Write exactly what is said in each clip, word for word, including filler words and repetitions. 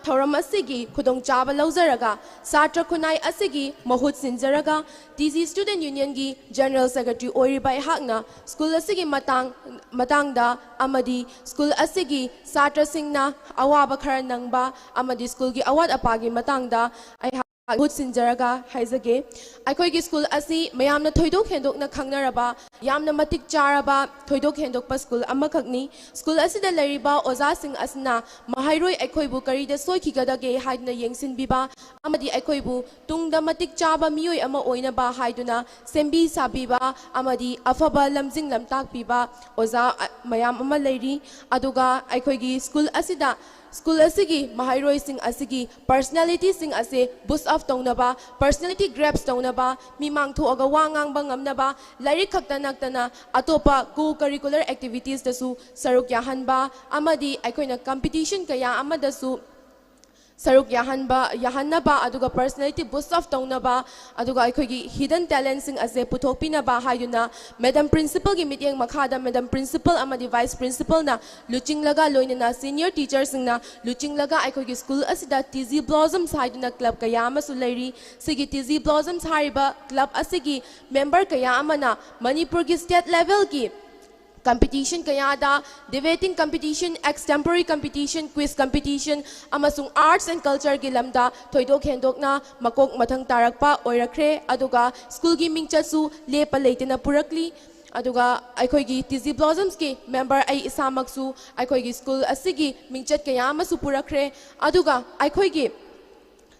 ꯊꯧꯔꯝ ꯑꯁꯤꯒꯤ ꯈꯨꯗꯣꯡꯆꯥꯕ ꯂꯧꯖꯔꯒ ꯁꯥꯇ꯭ꯔ ꯈꯨꯟꯅꯥꯏ ꯑꯁꯤꯒꯤ ꯃꯍꯨꯠ ꯁꯤꯟꯖꯔꯒ ꯇꯤ ꯖꯤ Student Unionꯒꯤ General Secretary ꯑꯣꯏꯔꯤꯕ ꯑꯩꯍꯥꯛꯅ ꯁ꯭ꯀꯨꯜ ꯑꯁꯤꯒꯤ ꯃꯇꯥꯡ ꯃꯇꯥꯡꯗ ꯑꯃꯗꯤ ꯁ꯭ꯀꯨꯜ ꯑꯁꯤꯒꯤ ꯁꯥꯇ꯭ꯔꯁꯤꯡꯅ ꯑꯋꯥꯕ ꯈꯔ ꯅꯪꯕ ꯑꯃꯗꯤ ꯁ꯭ꯀꯨꯜꯒꯤ ꯑꯋꯥꯠ ꯑꯄꯥꯒꯤ ꯃꯇꯥꯡꯗ ꯑꯩꯍꯥꯛ ꯃꯍꯨꯠ ꯁꯤꯟꯖꯔꯒ ꯍꯥꯏꯖꯒꯦ꯫ ꯑꯩꯈꯣꯏꯒꯤ ꯁ꯭ꯀꯨꯜ ꯑꯁꯤ ꯃꯌꯥꯝꯅ ꯊꯣꯏꯗꯣꯛ ꯍꯦꯟꯗꯣꯛꯅ ꯈꯪꯅꯔꯕ, ꯌꯥꯝꯅ ꯃꯇꯤꯛ ꯆꯥꯔꯕ, ꯊꯣꯏꯗꯣꯛ ꯍꯦꯟꯗꯣꯛꯄ ꯁ꯭ꯀꯨꯜ ꯑꯃꯈꯛꯅꯤ꯫ ꯁ꯭ꯀꯨꯜ ꯑꯁꯤꯗ ꯂꯩꯔꯤꯕ ꯑꯣꯖꯥꯁꯤꯡ ꯑꯁꯤꯅ ꯃꯍꯩꯔꯣꯏ ꯑꯩꯈꯣꯏꯕꯨ ꯀꯔꯤꯗ ꯁꯣꯏꯈꯤꯒꯗꯒꯦ ꯍꯥꯏꯗꯨꯅ ꯌꯦꯡꯁꯤꯟꯕꯤꯕ ꯑꯃꯗꯤ ꯑꯩꯈꯣꯏꯕꯨ ꯇꯨꯡꯗ ꯃꯇꯤꯛ ꯆꯥꯕ ꯃꯤꯑꯣꯏ ꯑꯃ ꯑꯣꯏꯅꯕ ꯍꯥꯏꯗꯨꯅ ꯁꯦꯝꯕꯤ ꯁꯥꯕꯤꯕ ꯑꯃꯗꯤ ꯑꯐꯕ ꯂꯝꯖꯤꯡ ꯂꯝꯇꯥꯛꯄꯤꯕ ꯑꯣꯖꯥ, ꯑ, ꯃꯌꯥꯝ ꯑꯃ ꯂꯩꯔꯤ꯫ ꯑꯗꯨꯒ ꯑꯩꯈꯣꯏꯒꯤ ꯁ꯭ꯀꯨꯜ ꯑꯁꯤꯗ ꯁ꯭ꯀꯨꯜ ꯑꯁꯤꯒꯤ ꯃꯍꯩꯔꯣꯏꯁꯤꯡ ꯑꯁꯤꯒꯤ personalityꯁꯤꯡ ꯑꯁꯤ boost up ꯇꯧꯅꯕ, personality grabs ꯇꯧꯅꯕ, ꯃꯤꯃꯥꯡ ꯊꯣꯛꯑꯒ ꯋꯥ ꯉꯥꯡꯕ ꯉꯝꯅꯕ, ꯂꯥꯏꯔꯤꯛ ꯈꯛꯇ ꯅꯠꯇꯅ ꯑꯇꯣꯞꯄ co-curricular activitiesꯇꯁꯨ ꯁꯔꯨꯛ ꯌꯥꯍꯟꯕ ꯑꯃꯗꯤ ꯑꯩꯈꯣꯏꯅ competition ꯀꯌꯥ ꯑꯃꯗꯁꯨ ꯁꯔꯨꯛ ꯌꯥꯍꯟꯕ, ꯌꯥꯍꯟꯅꯕ, ꯑꯗꯨꯒ personality boost up ꯇꯧꯅꯕ, ꯑꯗꯨꯒ ꯑꯩꯈꯣꯏꯒꯤ hidden talentꯁꯤꯡ ꯑꯁꯦ ꯄꯨꯊꯣꯛꯄꯤꯅꯕ ꯍꯥꯏꯗꯨꯅ Madam Principalꯒꯤ ꯃꯤꯠꯌꯦꯡ ꯃꯈꯥꯗ Madam Principal ꯑꯃꯗꯤ Vice Principalꯅ ꯂꯨꯆꯤꯡꯂꯒ, ꯂꯣꯏꯅꯅ senior teacherꯁꯤꯡꯅ ꯂꯨꯆꯤꯡꯂꯒ ꯑꯩꯈꯣꯏꯒꯤ ꯁ꯭ꯀꯨꯜ ꯑꯁꯤꯗ T G Blossoms ꯍꯥꯏꯗꯨꯅ club ꯀꯌꯥ ꯑꯃꯁꯨ ꯂꯩꯔꯤ꯫ ꯁꯤꯒꯤ T G Blossoms ꯍꯥꯏꯔꯤꯕ club ꯑꯁꯤꯒꯤ member ꯀꯌꯥ ꯑꯃꯅ ꯃꯅꯤꯄꯨꯔꯒꯤ state levelꯒꯤ competition ꯀꯌꯥꯗ, debating competition, extempore competition, quiz competition ꯑꯃꯁꯨꯡ arts and cultureꯒꯤ ꯂꯝꯗ ꯊꯣꯏꯗꯣꯛ ꯍꯦꯟꯗꯣꯛꯅ ꯃꯀꯣꯛ ꯃꯊꯪ ꯇꯥꯔꯛꯄ ꯑꯣꯏꯔꯛꯈ꯭ꯔꯦ꯫ ꯑꯗꯨꯒ ꯁ꯭ꯀꯨꯜꯒꯤ ꯃꯤꯡꯆꯠꯁꯨ ꯂꯦꯞꯄ ꯂꯩꯇꯅ ꯄꯨꯔꯛꯂꯤ꯫ ꯑꯗꯨꯒ ꯑꯩꯈꯣꯏꯒꯤ T G Blossomsꯀꯤ member ꯑꯩ ꯏꯁꯥꯃꯛꯁꯨ ꯑꯩꯈꯣꯏꯒꯤ ꯁ꯭ꯀꯨꯜ ꯑꯁꯤꯒꯤ ꯃꯤꯡꯆꯠ ꯀꯌꯥ ꯑꯃꯁꯨ ꯄꯨꯔꯛꯈ꯭ꯔꯦ꯫ ꯑꯗꯨꯒ ꯑꯩꯈꯣꯏꯒꯤ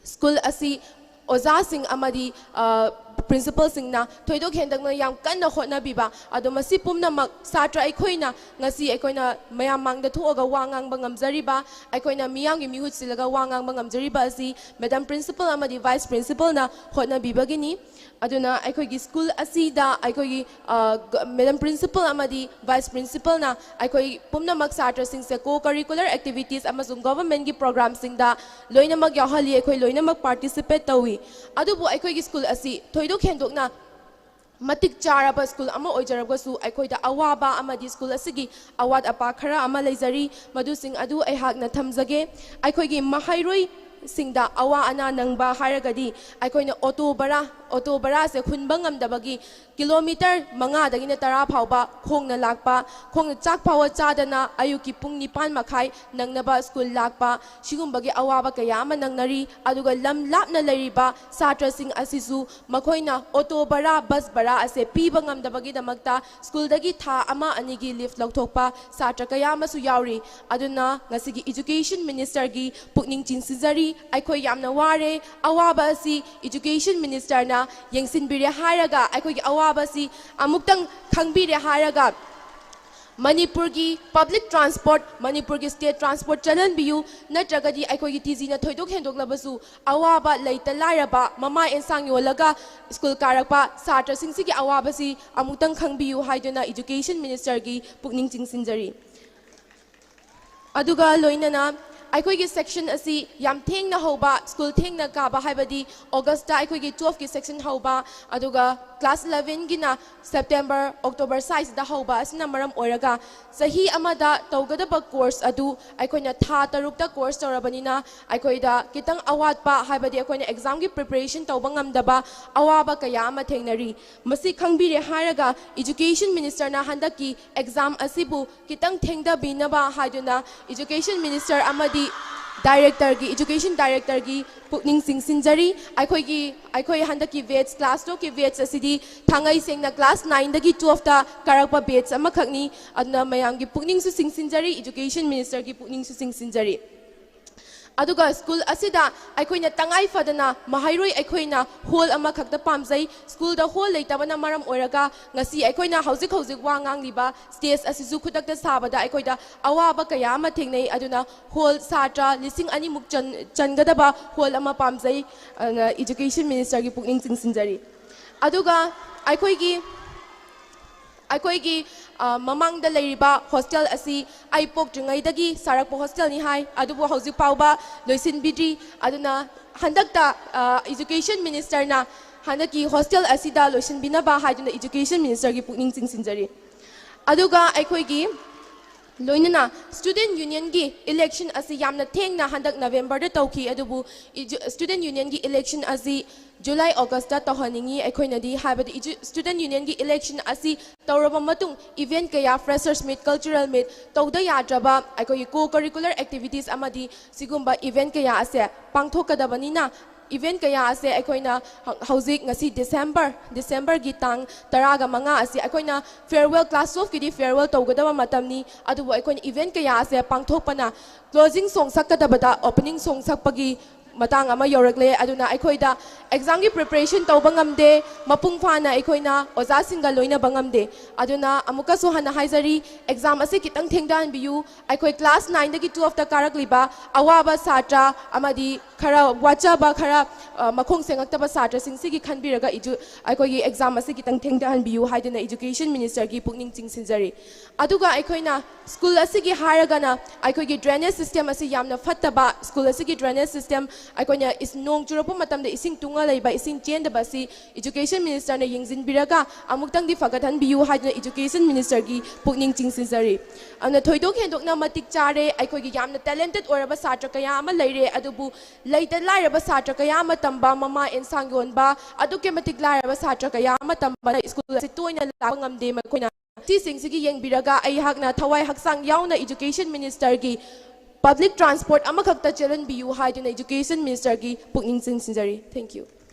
ꯁ꯭ꯀꯨꯜ ꯑꯁꯤ ꯑꯣꯖꯥꯁꯤꯡ ꯑꯃꯗꯤ, ꯑ, principalꯁꯤꯡꯅ ꯊꯣꯏꯗꯣꯛ ꯍꯦꯟꯗꯣꯛꯅ ꯌꯥꯝ ꯀꯟꯅ ꯍꯣꯠꯅꯕꯤꯕ, ꯑꯗꯣ ꯃꯁꯤ ꯄꯨꯝꯅꯃꯛ ꯁꯥꯇ꯭ꯔ ꯑꯩꯈꯣꯏꯅ ꯉꯁꯤ ꯑꯩꯈꯣꯏꯅ ꯃꯌꯥꯝ ꯃꯥꯡꯗ ꯊꯣꯛꯑꯒ ꯋꯥ ꯉꯥꯡꯕ ꯉꯝꯖꯔꯤꯕ, ꯑꯩꯈꯣꯏꯅ ꯃꯤꯌꯥꯝꯒꯤ ꯃꯤꯍꯨꯠ ꯁꯤꯜꯂꯒ ꯋꯥ ꯉꯥꯡꯕ ꯉꯝꯖꯔꯤꯕ ꯑꯁꯤ Madam Principal ꯑꯃꯗꯤ Vice Principalꯅ ꯍꯣꯠꯅꯕꯤꯕꯒꯤꯅꯤ꯫ ꯑꯗꯨꯅ ꯑꯩꯈꯣꯏꯒꯤ ꯁ꯭ꯀꯨꯜ ꯑꯁꯤꯗ ꯑꯩꯈꯣꯏꯒꯤ, ꯑ, ꯒ-, Madam Principal ꯑꯃꯗꯤ Vice Principalꯅ ꯑꯩꯈꯣꯏ ꯄꯨꯝꯅꯃꯛ ꯁꯥꯇ꯭ꯔꯁꯤꯡꯁꯦ co-curricular activities ꯑꯃꯁꯨꯡ governmentꯀꯤ programꯁꯤꯡꯗ ꯂꯣꯏꯅꯃꯛ ꯌꯥꯎꯍꯜꯂꯤ, ꯑꯩꯈꯣꯏ ꯂꯣꯏꯅꯃꯛ participate ꯇꯧꯏ꯫ ꯑꯗꯨꯕꯨ ꯑꯩꯈꯣꯏꯒꯤ ꯁ꯭ꯀꯨꯜ ꯑꯁꯤ ꯊꯣꯏꯗꯣꯛ ꯍꯦꯟꯗꯣꯛꯅ ꯃꯇꯤꯛ ꯆꯥꯔꯕ ꯁ꯭ꯀꯨꯜ ꯑꯃ ꯑꯣꯏꯖꯔꯒꯁꯨ ꯑꯩꯈꯣꯏꯗ ꯑꯋꯥꯕ ꯑꯃꯗꯤ ꯁ꯭ꯀꯨꯜ ꯑꯁꯤꯒꯤ ꯑꯋꯥꯠ ꯑꯄꯥ ꯈꯔ ꯑꯃ ꯂꯩꯖꯔꯤ꯫ ꯃꯗꯨꯁꯤꯡ ꯑꯗꯨ ꯑꯩꯍꯥꯛꯅ ꯊꯝꯖꯒꯦ꯫ ꯑꯩꯈꯣꯏꯒꯤ ꯃꯍꯩꯔꯣꯏꯁꯤꯡꯗ ꯑꯋꯥ ꯑꯅꯥ ꯅꯪꯕ ꯍꯥꯏꯔꯒꯗꯤ ꯑꯩꯈꯣꯏꯅ ꯑꯣꯇꯣ ꯕꯔꯥ ꯑꯣꯇꯣ ꯕꯔꯥꯁꯦ ꯍꯨꯟꯕ ꯉꯝꯗꯕꯒꯤ ꯀꯤꯂꯣꯃꯤꯇꯔ ꯃꯉꯥꯗꯒꯤꯅ ꯇꯔꯥ ꯐꯥꯎꯕ ꯈꯣꯡꯅ ꯂꯥꯛꯄ, ꯈꯣꯡꯅ ꯆꯥꯛ ꯐꯥꯎꯕ ꯆꯥꯗꯅ ꯑꯌꯨꯛꯀꯤ ꯄꯨꯡ ꯅꯤꯄꯥꯟ ꯃꯈꯥꯏ ꯅꯪꯅꯕ ꯁ꯭ꯀꯨꯜ ꯂꯥꯛꯄ, ꯁꯤꯒꯨꯝꯕꯒꯤ ꯑꯋꯥꯕ ꯀꯌꯥ ꯑꯃ ꯅꯪꯅꯔꯤ꯫ ꯑꯗꯨꯒ ꯂꯝ ꯂꯥꯞꯅ ꯂꯩꯔꯤꯕ ꯁꯥꯇ꯭ꯔꯁꯤꯡ ꯑꯁꯤꯁꯨ ꯃꯈꯣꯏꯅ ꯑꯣꯇꯣ ꯕꯔꯥ, ꯕꯁ ꯕꯔꯥ ꯑꯁꯦ ꯄꯤꯕ ꯉꯝꯗꯕꯒꯤꯗꯃꯛꯇ ꯁ꯭ꯀꯨꯜꯗꯒꯤ ꯊꯥ ꯑꯃ ꯑꯅꯤꯒꯤ ꯂꯤꯐ ꯂꯧꯊꯣꯛꯄ ꯁꯥꯇ꯭ꯔ ꯀꯌꯥ ꯑꯃꯁꯨ ꯌꯥꯎꯔꯤ꯫ ꯑꯗꯨꯅ ꯉꯁꯤꯒꯤ ꯏꯖꯨꯀꯦꯁꯟ ꯃꯤꯅꯤꯁꯇꯔꯒꯤ ꯄꯨꯛꯅꯤꯡ ꯆꯤꯡꯁꯤꯟꯖꯔꯤ꯫ ꯑꯩꯈꯣꯏ ꯌꯥꯝꯅ ꯋꯥꯔꯦ꯫ ꯑꯋꯥꯕ ꯑꯁꯤ ꯏꯖꯨꯀꯦꯁꯟ ꯃꯤꯅꯤꯁꯇꯔꯅ ꯌꯦꯡꯁꯤꯟꯕꯤꯔꯦ ꯍꯥꯏꯔꯒ, ꯑꯩꯈꯣꯏꯒꯤ ꯑꯋꯥꯕ ꯑꯁꯤ ꯑꯃꯨꯛꯇꯪ ꯈꯪꯕꯤꯔꯦ ꯍꯥꯏꯔꯒ, ꯃꯅꯤꯄꯨꯔꯒꯤ ꯄꯕ꯭ꯂꯤꯛ ꯇ꯭ꯔꯥꯟꯁꯄꯣꯔꯠ, ꯃꯅꯤꯄꯨꯔꯒꯤ ꯁ꯭ꯇꯦꯠ ꯇ꯭ꯔꯥꯟꯁꯄꯣꯔꯠ ꯆꯠꯍꯟꯕꯤꯌꯨ, ꯅꯠꯇ꯭ꯔꯒꯗꯤ ꯑꯩꯈꯣꯏꯒꯤ ꯇꯤ ꯖꯤꯅ ꯊꯣꯏꯗꯣꯛ ꯍꯦꯟꯗꯣꯛꯂꯕꯁꯨ ꯑꯋꯥꯕ, ꯂꯩꯇ ꯂꯥꯏꯔꯕ, ꯃꯃꯥ ꯑꯦꯟꯁꯥꯡ ꯌꯣꯜꯂꯒ ꯁ꯭ꯀꯨꯜ ꯀꯥꯔꯛꯄ ꯁꯥꯇ꯭ꯔꯁꯤꯡꯁꯤꯒꯤ ꯑꯋꯥꯕꯁꯤ ꯑꯃꯨꯛꯇꯪ ꯈꯪꯕꯤꯌꯨ ꯍꯥꯏꯗꯨꯅ ꯏꯖꯨꯀꯦꯁꯟ ꯃꯤꯅꯤꯁꯇꯔꯒꯤ ꯄꯨꯛꯅꯤꯡ ꯆꯤꯡꯁꯤꯟꯖꯔꯤ꯫ ꯑꯗꯨꯒ ꯂꯣꯏꯅꯅ ꯑꯩꯈꯣꯏꯒꯤ ꯁꯦꯛꯁꯟ ꯑꯁꯤ ꯌꯥꯝ ꯊꯦꯡꯅ ꯍꯧꯕ, ꯁ꯭ꯀꯨꯜ ꯊꯦꯡꯅ ꯀꯥꯕ ꯍꯥꯏꯕꯗꯤ ꯑꯣꯒꯁꯇ ꯑꯩꯈꯣꯏꯒꯤ ꯇꯨꯋꯦꯜꯐꯀꯤ ꯁꯦꯛꯁꯟ ꯍꯧꯕ, ꯑꯗꯨꯒ ꯀ꯭ꯂꯥꯁ ꯏꯂꯦꯚꯦꯟꯒꯤꯅ ꯁꯦꯞꯇꯦꯝꯕꯔ, ꯑꯣꯛꯇꯣꯕꯔ ꯁ꯭ꯋꯥꯏꯁꯤꯗ ꯍꯧꯕ ꯑꯁꯤꯅ ꯃꯔꯝ ꯑꯣꯏꯔꯒ ꯆꯍꯤ ꯑꯃꯗ ꯇꯧꯒꯗꯕ ꯀꯣꯔꯁ ꯑꯗꯨ ꯑꯩꯈꯣꯏꯅ ꯊꯥ ꯇꯔꯨꯛꯇ ꯀꯣꯔꯁ ꯇꯧꯔꯕꯅꯤꯅ ꯑꯩꯈꯣꯏꯗ ꯈꯤꯇꯪ ꯑꯋꯥꯠꯄ, ꯍꯥꯏꯕꯗꯤ ꯑꯩꯈꯣꯏꯅ ꯑꯦꯛꯖꯥꯝꯒꯤ ꯄ꯭ꯔꯤꯄꯦꯔꯦꯁꯟ ꯇꯧꯕ ꯉꯝꯗꯕ ꯑꯋꯥꯕ ꯀꯌꯥ ꯑꯃ ꯊꯦꯡꯅꯔꯤ꯫ ꯃꯁꯤ ꯈꯪꯕꯤꯔꯦ ꯍꯥꯏꯔꯒ ꯏꯖꯨꯀꯦꯁꯟ ꯃꯤꯅꯤꯁꯇꯔꯅ ꯍꯟꯗꯛꯀꯤ ꯑꯦꯛꯖꯥꯝ ꯑꯁꯤꯕꯨ ꯈꯤꯇꯪ ꯊꯦꯡꯊꯕꯤꯅꯕ ꯍꯥꯏꯗꯨꯅ ꯏꯖꯨꯀꯦꯁꯟ ꯃꯤꯅꯤꯁꯇꯔ ꯑꯃꯗꯤ ꯗꯥꯏꯔꯦꯛꯇꯔꯒꯤ, ꯏꯖꯨꯀꯦꯁꯟ ꯗꯥꯏꯔꯦꯛꯇꯔꯒꯤ ꯄꯨꯛꯅꯤꯡ ꯆꯤꯡꯁꯤꯟꯖꯔꯤ꯫ ꯑꯩꯈꯣꯏꯒꯤ, ꯑꯩꯈꯣꯏ ꯍꯟꯗꯛꯀꯤ ꯕꯦꯠꯁ, ꯀ꯭ꯂꯥꯁ ꯇꯨꯋꯦꯜꯐꯀꯤ ꯕꯦꯠꯁ ꯑꯁꯤꯗꯤ ꯊꯥꯡꯉꯩ ꯁꯦꯡꯅ ꯀ꯭ꯂꯥꯁ ꯅꯥꯏꯟꯗꯒꯤ ꯇꯨꯋꯦꯜꯐꯇ ꯀꯥꯔꯛꯄ ꯕꯦꯠꯁ ꯑꯃꯈꯛꯅꯤ꯫ ꯑꯗꯨꯅ ꯃꯌꯥꯝꯒꯤ ꯄꯨꯛꯅꯤꯡꯁꯨ ꯆꯤꯡꯁꯤꯟꯖꯔꯤ, ꯏꯖꯨꯀꯦꯁꯟ ꯃꯤꯅꯤꯁꯇꯔꯒꯤ ꯄꯨꯛꯅꯤꯡꯁꯨ ꯆꯤꯡꯁꯤꯟꯖꯔꯤ꯫ ꯑꯗꯨꯒ ꯁ꯭ꯀꯨꯜ ꯑꯁꯤꯗ ꯑꯩꯈꯣꯏꯅ ꯇꯉꯥꯏ ꯐꯗꯅ ꯃꯍꯩꯔꯣꯏ ꯑꯩꯈꯣꯏꯅ ꯍꯣꯜ ꯑꯃꯈꯛꯇ ꯄꯥꯝꯖꯩ꯫ ꯁ꯭ꯀꯨꯜꯗ ꯍꯣꯜ ꯂꯩꯇꯕꯅ ꯃꯔꯝ ꯑꯣꯏꯔꯒ ꯉꯁꯤ ꯑꯩꯈꯣꯏꯅ ꯍꯧꯖꯤꯛ ꯍꯧꯖꯤꯛ ꯋꯥ ꯉꯥꯡꯂꯤꯕ ꯁ꯭ꯇꯦꯖ ꯑꯁꯤꯁꯨ ꯈꯨꯗꯛꯇ ꯁꯥꯕꯗ ꯑꯩꯈꯣꯏꯗ ꯑꯋꯥꯕ ꯀꯌꯥ ꯑꯃ ꯊꯦꯡꯅꯩ꯫ ꯑꯗꯨꯅ ꯍꯣꯜ ꯁꯥꯇ꯭ꯔ ꯂꯤꯁꯤꯡ ꯑꯅꯤꯃꯨꯛ ꯆꯟ-, ꯆꯟꯒꯗꯕ ꯍꯣꯜ ꯑꯃ ꯄꯥꯝꯖꯩ꯫ ꯑꯗꯨꯅ ꯏꯖꯨꯀꯦꯁꯟ ꯃꯤꯅꯤꯁꯇꯔꯒꯤ ꯄꯨꯛꯅꯤꯡ ꯆꯤꯡꯁꯤꯟꯖꯔꯤ꯫ ꯑꯗꯨꯒ ꯑꯩꯈꯣꯏꯒꯤ ꯑꯩꯈꯣꯏꯒꯤ, ꯑ, ꯃꯃꯥꯡꯗ ꯂꯩꯔꯤꯕ ꯍꯣꯁꯇꯦꯜ ꯑꯁꯤ ꯑꯩ ꯄꯣꯛꯇ꯭ꯔꯤꯉꯩꯗꯒꯤ ꯁꯥꯔꯛꯄ ꯍꯣꯁꯇꯦꯜꯅꯤ ꯍꯥꯏ, ꯑꯗꯨꯕꯨ ꯍꯧꯖꯤꯛ ꯐꯥꯎꯕ ꯂꯣꯏꯁꯤꯟꯕꯤꯗ꯭ꯔꯤ꯫ ꯑꯗꯨꯅ ꯍꯟꯗꯛꯇ, ꯑ, ꯏꯖꯨꯀꯦꯁꯟ ꯃꯤꯅꯤꯁꯇꯔꯅ ꯍꯟꯗꯛꯀꯤ ꯍꯣꯁꯇꯦꯜ ꯑꯁꯤꯗ ꯂꯣꯏꯁꯤꯟꯕꯤꯅꯕ ꯍꯥꯏꯗꯨꯅ ꯏꯖꯨꯀꯦꯁꯟ ꯃꯤꯅꯤꯁꯇꯔꯒꯤ ꯄꯨꯛꯅꯤꯡ ꯆꯤꯡꯁꯤꯟꯖꯔꯤ꯫ ꯑꯗꯨꯒ ꯑꯩꯈꯣꯏꯒꯤ ꯂꯣꯏꯅꯅ ꯁ꯭ꯇꯨꯗꯦꯟꯠ ꯌꯨꯅꯤꯌꯟꯒꯤ ꯏꯂꯦꯛꯁꯟ ꯑꯁꯤ ꯌꯥꯝꯅ ꯊꯦꯡꯅ ꯍꯟꯗꯛ ꯅꯕꯦꯝꯕꯔꯗ ꯇꯧꯈꯤ, ꯑꯗꯨꯕꯨ ꯁ꯭ꯇꯨꯗꯦꯟꯠ ꯌꯨꯅꯤꯌꯟꯒꯤ ꯏꯂꯦꯛꯁꯟ ꯑꯁꯤ ꯖꯨꯂꯥꯏ ꯑꯣꯒꯁꯇ ꯇꯧꯍꯟꯅꯤꯡꯏ꯫ ꯑꯩꯈꯣꯏꯅꯗꯤ ꯍꯥꯏꯕꯗꯤ ꯁ꯭ꯇꯨꯗꯦꯟꯠ ꯌꯨꯅꯤꯌꯟꯒꯤ ꯏꯂꯦꯛꯁꯟ ꯑꯁꯤ ꯇꯧꯔꯕ ꯃꯇꯨꯡ ꯏꯚꯦꯟꯠ ꯀꯌꯥ, ꯐ꯭ꯔꯦꯁꯔꯁ ꯃꯤꯠ, ꯀꯜꯆꯔꯦꯜ ꯃꯤꯠ, ꯇꯧꯗ ꯌꯥꯗ꯭ꯔꯕ ꯑꯩꯈꯣꯏꯒꯤ ꯀꯣ ꯀꯔꯤꯀꯨꯂꯔ ꯑꯦꯛꯇꯤꯚꯤꯇꯤꯁ ꯑꯃꯗꯤ ꯁꯤꯒꯨꯝꯕ ꯏꯚꯦꯟꯠ ꯀꯌꯥ ꯑꯁꯦ ꯄꯥꯡꯊꯣꯛꯀꯗꯕꯅꯤꯅ, ꯏꯚꯦꯟꯠ ꯀꯌꯥ ꯑꯁꯦ ꯑꯩꯈꯣꯏꯅ ꯍ-, ꯍꯧꯖꯤꯛ ꯉꯁꯤ ꯗꯤꯁꯦꯝꯕꯔ, ꯗꯤꯁꯦꯝꯕꯔꯒꯤ ꯇꯥꯡ ꯇꯔꯥꯒ ꯃꯉꯥ ꯑꯁꯤ ꯑꯩꯈꯣꯏꯅ ꯐꯤꯌꯔꯋꯦꯜ, ꯀ꯭ꯂꯥꯁ ꯇꯨꯌꯦꯜꯐꯀꯤꯗꯤ ꯐꯤꯌꯔꯋꯦꯜ ꯇꯧꯒꯗꯕ ꯃꯇꯝꯅꯤ, ꯑꯗꯨꯕꯨ ꯑꯩꯈꯣꯏꯅ ꯏꯚꯦꯟꯠ ꯀꯌꯥ ꯑꯁꯦ ꯄꯥꯡꯊꯣꯛꯄꯅ ꯀ꯭ꯂꯣꯖꯤꯡ ꯁꯣꯡ ꯁꯛꯀꯗꯕꯗ ꯑꯣꯄꯅꯤꯡ ꯁꯣꯡ ꯁꯛꯄꯒꯤ ꯃꯇꯥꯡ ꯑꯃ ꯌꯧꯔꯛꯂꯦ꯫ ꯑꯗꯨꯅ ꯑꯩꯈꯣꯏꯗ ꯑꯦꯛꯖꯥꯝꯒꯤ ꯄ꯭ꯔꯤꯄꯦꯔꯦꯁꯟ ꯇꯧꯕ ꯉꯝꯗꯦ, ꯃꯄꯨꯡ ꯐꯥꯅ ꯑꯩꯈꯣꯏꯅ ꯑꯣꯖꯥꯁꯤꯡꯒ ꯂꯣꯏꯅꯕ ꯉꯝꯗꯦ꯫ ꯑꯗꯨꯅ ꯑꯃꯨꯛꯀꯁꯨ ꯍꯟꯅ ꯍꯥꯏꯖꯔꯤ, ꯑꯦꯛꯖꯥꯝ ꯑꯁꯤ ꯈꯤꯇꯪ ꯊꯦꯡꯊꯍꯟꯕꯤꯌꯨ꯫ ꯑꯩꯈꯣꯏ ꯀ꯭ꯂꯥꯁ ꯅꯥꯏꯟꯗꯒꯤ ꯇꯨꯌꯦꯜꯐꯇ ꯀꯥꯔꯛꯂꯤꯕ ꯑꯋꯥꯕ ꯁꯥꯇ꯭ꯔ ꯑꯃꯗꯤ ꯈꯔ ꯋꯥꯠꯆꯕ, ꯈꯔ, ꯑ, ꯃꯈꯣꯡ ꯁꯦꯡꯉꯛꯇꯕ ꯁꯥꯇ꯭ꯔꯁꯤꯡꯁꯤꯒꯤ ꯈꯟꯕꯤꯔꯒ ꯏꯖꯨ-, ꯑꯩꯈꯣꯏꯒꯤ ꯑꯦꯛꯖꯥꯝ ꯑꯁꯤ ꯈꯤꯇꯪ ꯊꯦꯡꯊꯍꯟꯕꯤꯌꯨ ꯍꯥꯏꯗꯨꯅ ꯏꯖꯨꯀꯦꯁꯟ ꯃꯤꯅꯤꯁꯇꯔꯒꯤ ꯄꯨꯛꯅꯤꯡ ꯆꯤꯡꯁꯤꯟꯖꯔꯤ꯫ ꯑꯗꯨꯒ ꯑꯩꯈꯣꯏꯅ ꯁ꯭ꯀꯨꯜ ꯑꯁꯤꯒꯤ ꯍꯥꯏꯔꯒꯅ ꯑꯩꯈꯣꯏꯒꯤ ꯗ꯭ꯔꯦꯅꯦꯖ ꯁꯤꯁꯇꯦꯝ ꯑꯁꯤ ꯌꯥꯝꯅ ꯐꯠꯇꯕ, ꯁ꯭ꯀꯨꯜ ꯑꯁꯤꯒꯤ ꯗ꯭ꯔꯦꯅꯦꯖ ꯁꯤꯁꯇꯦꯝ, ꯑꯩꯈꯣꯏꯅ ꯏꯁ-, ꯅꯣꯡ ꯆꯨꯔꯛꯄ ꯃꯇꯝꯗ ꯏꯁꯤꯡ ꯇꯨꯡꯉ ꯂꯩꯕ, ꯏꯁꯤꯡ ꯆꯦꯟꯗꯕ ꯑꯁꯤ ꯏꯖꯨꯀꯦꯁꯟ ꯃꯤꯅꯤꯁꯇꯔꯅ ꯌꯦꯡꯁꯤꯟꯕꯤꯔꯒ ꯑꯃꯨꯛꯇꯪꯗꯤ ꯐꯒꯠꯍꯟꯕꯤꯌꯨ ꯍꯥꯏꯗꯨꯅ ꯏꯖꯨꯀꯦꯁꯟ ꯃꯤꯅꯤꯁꯇꯔꯒꯤ ꯄꯨꯛꯅꯤꯡ ꯆꯤꯡꯁꯤꯟꯖꯔꯤ꯫ ꯑꯗꯨꯅ ꯊꯣꯏꯗꯣꯛ ꯍꯦꯟꯗꯣꯛꯅ ꯃꯇꯤꯛ ꯆꯥꯔꯦ꯫ ꯑꯩꯈꯣꯏꯒꯤ ꯌꯥꯝꯅ ꯇꯦꯂꯦꯟꯇꯦꯠ ꯑꯣꯏꯔꯕ ꯁꯥꯇ꯭ꯔ ꯀꯌꯥ ꯑꯃ ꯂꯩꯔꯦ, ꯑꯗꯨꯕꯨ ꯂꯩꯇ ꯂꯥꯏꯔꯕ ꯁꯥꯇ꯭ꯔ ꯀꯌꯥ ꯑꯃ ꯇꯝꯕ, ꯃꯃꯥ ꯑꯦꯟꯁꯥꯡ ꯌꯣꯟꯕ, ꯑꯗꯨꯛꯀꯤ ꯃꯇꯤꯛ ꯂꯥꯏꯔꯕ ꯁꯥꯇ꯭ꯔ ꯀꯌꯥ ꯑꯃ ꯇꯝꯕꯅ ꯁ꯭ꯀꯨꯜ ꯑꯁꯤ ꯇꯣꯏꯅ ꯂꯥꯛꯄ ꯉꯝꯗꯦ꯫ ꯃꯈꯣꯏꯅ ꯁꯤꯁꯤꯡꯁꯤꯒꯤ ꯌꯦꯡꯕꯤꯔꯒ ꯑꯩꯍꯥꯛꯅ ꯊꯋꯥꯏ ꯍꯛꯆꯥꯡ ꯌꯥꯎꯅ ꯏꯖꯨꯀꯦꯁꯟ ꯃꯤꯅꯤꯁꯇꯔꯒꯤ ꯄꯕ꯭ꯂꯤꯛ ꯇ꯭ꯔꯥꯟꯁꯄꯣꯔꯠ ꯑꯃꯈꯛꯇ ꯆꯦꯜꯍꯟꯕꯤꯌꯨ ꯍꯥꯏꯗꯨꯅ ꯏꯖꯨꯀꯦꯁꯟ ꯃꯤꯅꯤꯁꯇꯔꯒꯤ ꯄꯨꯛꯅꯤꯡ ꯆꯤꯡꯁꯤꯟꯖꯔꯤ꯫ Thank you꯫